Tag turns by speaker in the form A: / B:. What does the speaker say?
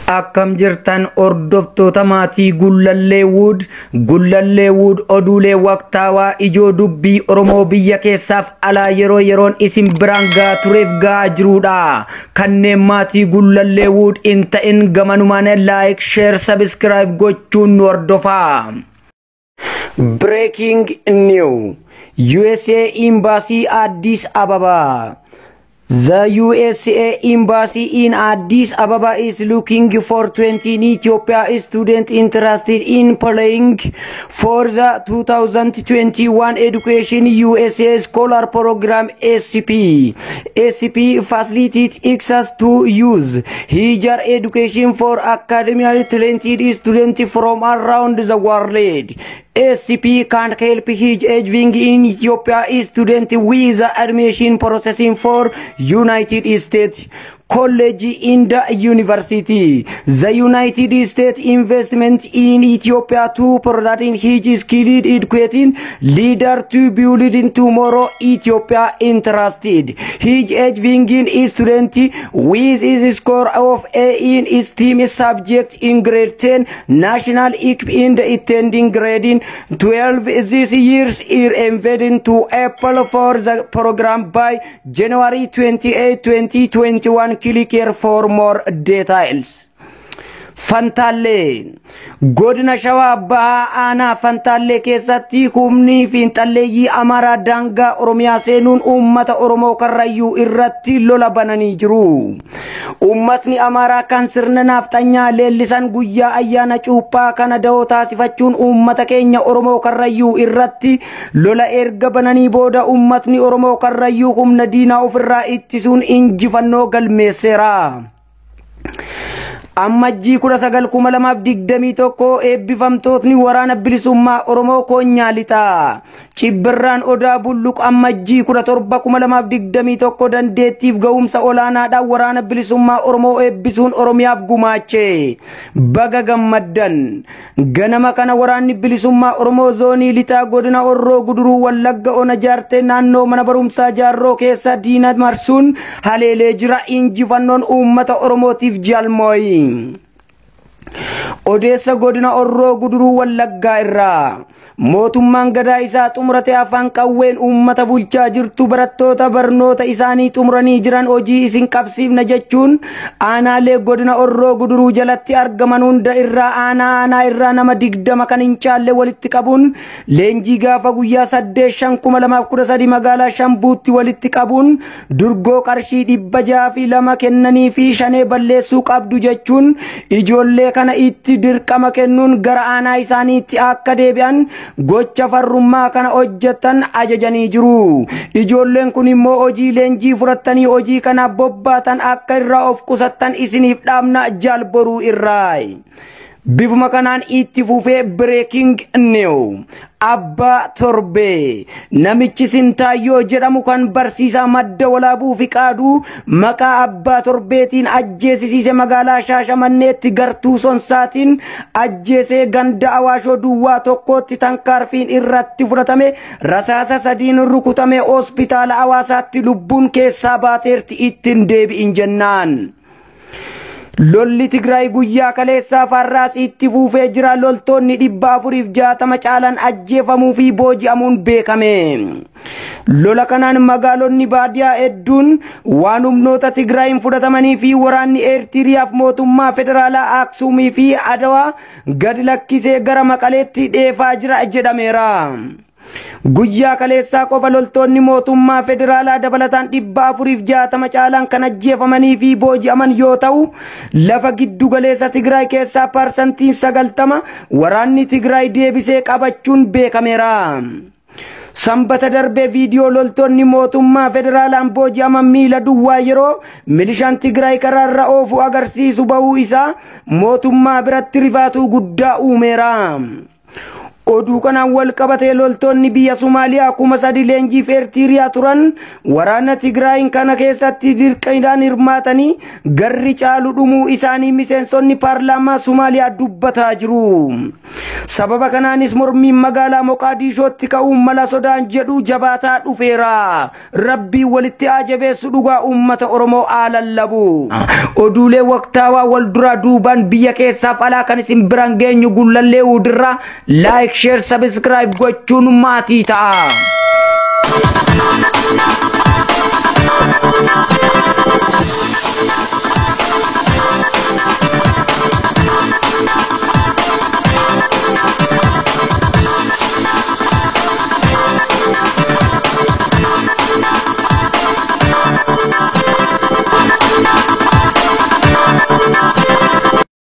A: Akkam jirtan hordoftoota maatii Gullallee Wood? Gullallee Wood oduulee waqtaawaa ijoo dubbii Oromoo biyya keessaaf alaa yeroo yeroon isin biraan gahaa tureef gahaa jirudha. Kanneen maatii Gullallee Wood hin ta'in gamanumaan like, share, subscribe gochuun nu hordofaa. Breaking News: USA Embassy Addis Ababa. The USA Embassy in Addis Ababa is looking for 20 Ethiopia students interested in applying for the 2021 Education USA Scholar Program SP. SP facilitates access to US higher education for academically talented students from around the world. SP can help his achieving in Ethiopia student with admission processing for United States College in the University. The United States investment in Ethiopia to providing his skilled educating leader to build in tomorrow Ethiopia interested. His achieving student with his score of A in STEM subject in grade 10 national in the attending grade 12 this year's is invited to apply for the program by January 28, 2021. Click here for more details. Fantaallee, godina Shawaa Bahaa aanaa Fantaallee keessatti humni fiinxalleeyyii Amaaraa daangaa Oromiyaa seenuun uummata Oromoo Karrayyuu irratti lola bananii jiru. Uummatni Amaaraa kan sirna naafxanyaa leellisan guyyaa ayyaana cuuphaa kana da'oo taasifachuun uummata keenya Oromoo Karrayyuu irratti lola erga bananii booda, uummatni Oromoo Karrayyuu humna diinaa ofirraa ittisuun injifannoo galmeesseera. Ammajjii 19,2021 eebbifamtootni Waraana Bilisummaa Oromoo Koonyaa Lixaa Cibbirraan Odaa Bulluq Ammajjii 17,2021 dandeettiif ga'umsa olaanaadhaan Waraana Bilisummaa Oromoo eebbisuun Oromiyaaf gumaache. Baga gammaddan! Ganama kana Waraanni Bilisummaa Oromoo Zoonii Lixaa godina Horroo Guduruu Wallagga Ona Jaartee naannoo mana barumsaa Jaarroo keessa diina marsuun haleelee jira. Injifannoon uummata Oromootiif. Jaalmooyi. Odeessa godina Horroo Guduruu Wallaggaa irraa, mootummaan gadaa isaa xumurate afaan qawween uummata bulchaa jirtu barattoota barnoota isaanii xumuranii jiran hojii isin qabsiifna jechuun aanaalee godina Horroo Guduruu jalatti argaman hunda irraa aanaa aanaa irraa nama 20 kan hin caalle walitti qabuun leenjii gaafa guyyaa 8/5/2013 magaalaa Shambuutti walitti qabuun durgoo qarshii 602 kennanii fi shanee balleessuu qabdu jechuun ijoollee kana itti dirqama kennuun gara aanaa isaaniitti akka deebi'an gocha farrummaa kana hojjetan ajajanii jiru. Ijoolleen kun immoo hojii leenjii fudhattanii hojii kanaaf bobbaatan akka irraa of qusattan isiniif dhaamna, jaalboruu irraa. Bifuma kanaan itti fufee, breaking news: Abbaa Torbee namichi Sintaayyoo jedhamu kan barsiisaa Madda Walaabuu fi Qaaduu maqaa Abbaa Torbeetiin ajjeesisiise magaalaa Shaashamanneetti gartuu sonsaatiin ajjeesee ganda Awaashoo duwwaa tokkotti tankaarfiin irratti fudhatame, rasaasa sadiin rukutame, hospitaala Hawaasaatti lubbuun keessaa baateerti ittiin deebi'in jennaan. Lolli Tigraay guyyaa kaleessaa farraas itti fufee jira. Loltoonni 460 caalan ajjeefamuu fi booji'amuun beekame. Lola kanaan magaalonni baadiyyaa hedduun waan humnoota Tigraayin fudhatamanii fi waraanni Eertiriyaaf mootummaa federaalaa Aksuumii fi Adawaa gadi lakkisee gara Maqaleetti dheefaa jira jedhameera. Guyyaa kaleessaa qofa loltoonni mootummaa federaalaa dabalataan 460 caalaan kan ajjeefamanii fi booji'aman yoo ta'u, lafa giddu galeessa Tigraay keessaa 90% waraanni Tigraay deebisee qabachuun beekameera. Sanbata darbee viidiyoo loltoonni mootummaa federaalaan booji'aman miila duwwaa yeroo milishaan Tigraay karaarra oofu agarsiisu bahuu isaa mootummaa biratti rifaatuu guddaa uumeera. Oduu kanaan wal qabatee loltoonni biyya Somaaliyaa 3000 leenjiif Eertiriyaa turan waraana Tigraayin kana keessatti dirqiidhaan hirmaatanii garri caalu dhumuu isaanii miseensonni paarlaamaa Somaaliyaa dubbataa jiru. Sababa kanaanis mormiin magaalaa Moqaadishootti ka'uun mala sodaan jedhu jabaataa dhufeera. Rabbiin walitti haa jabeessu, dhugaa uummata Oromoo haa lallabu. Oduulee waqtaawaa wal duraa duubaan biyya keessaaf alaa kan isin biraan geenyu Gullallee Hudirraa like, share, subscribe gochuun maatii ta'a.